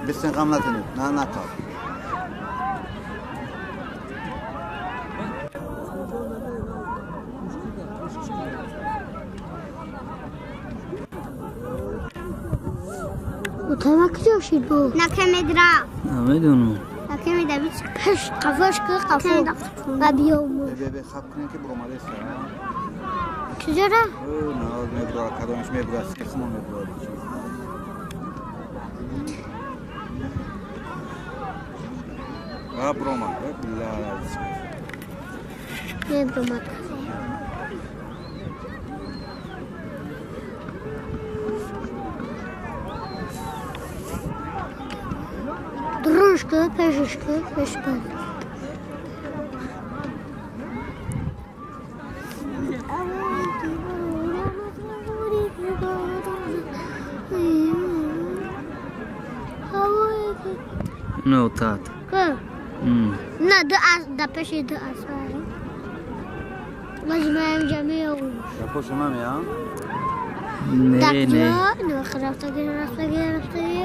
بسن غملتني نا نتا متوجه شد بو نکمیدرا نمیدونم نکمیدا بیچ پش قفاش که قفو و بیامو به خب کنین که بروماده سر چجورا؟ نه میبرا کدامش میبرا سیخمون میبرا بروما بالله بروما Дружка, пешечка, пешка. No, тат. نه دو از دا پشی دو از مجمعیم جمعی اون پشت من میام؟ نه نه نه رفتگی رفتگی رفتگی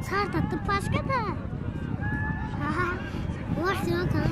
Сар татты пашкада. Вақти кан.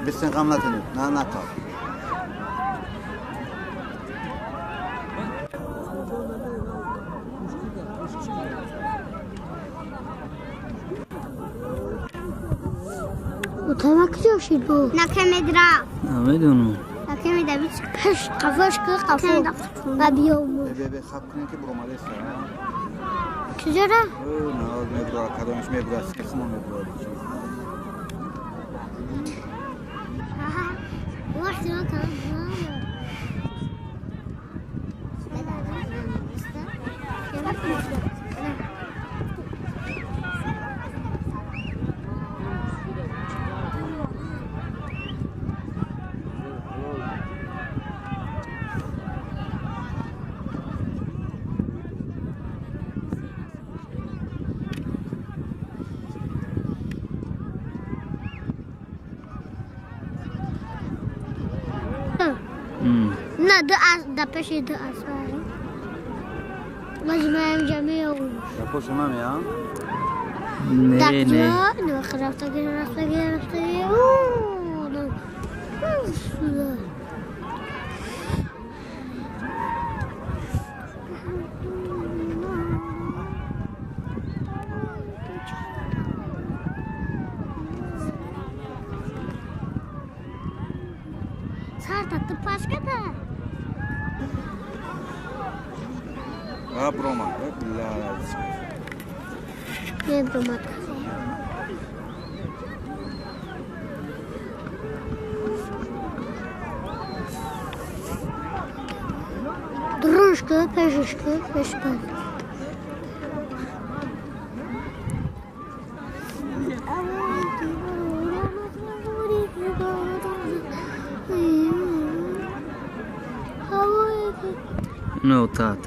بسن غملتني نا نتا متوجه شد بو نکمیدرا نمیدونم نکمیدا بیچ پش قفاش که قفو و بیامو به خب کنین که بروماده سر چجورا؟ نه میبرا کدامش میبرا سیخمون میبرا وقتی کن. نه دو از دا پشی دو از مجمعیم جمعی اون پشت من میام؟ نه نه نه رفتگی رفتگی رفتگی. Пашката. А, бромад, блядь. Не бромад. Дружка, пешечка, пешка. Наутат.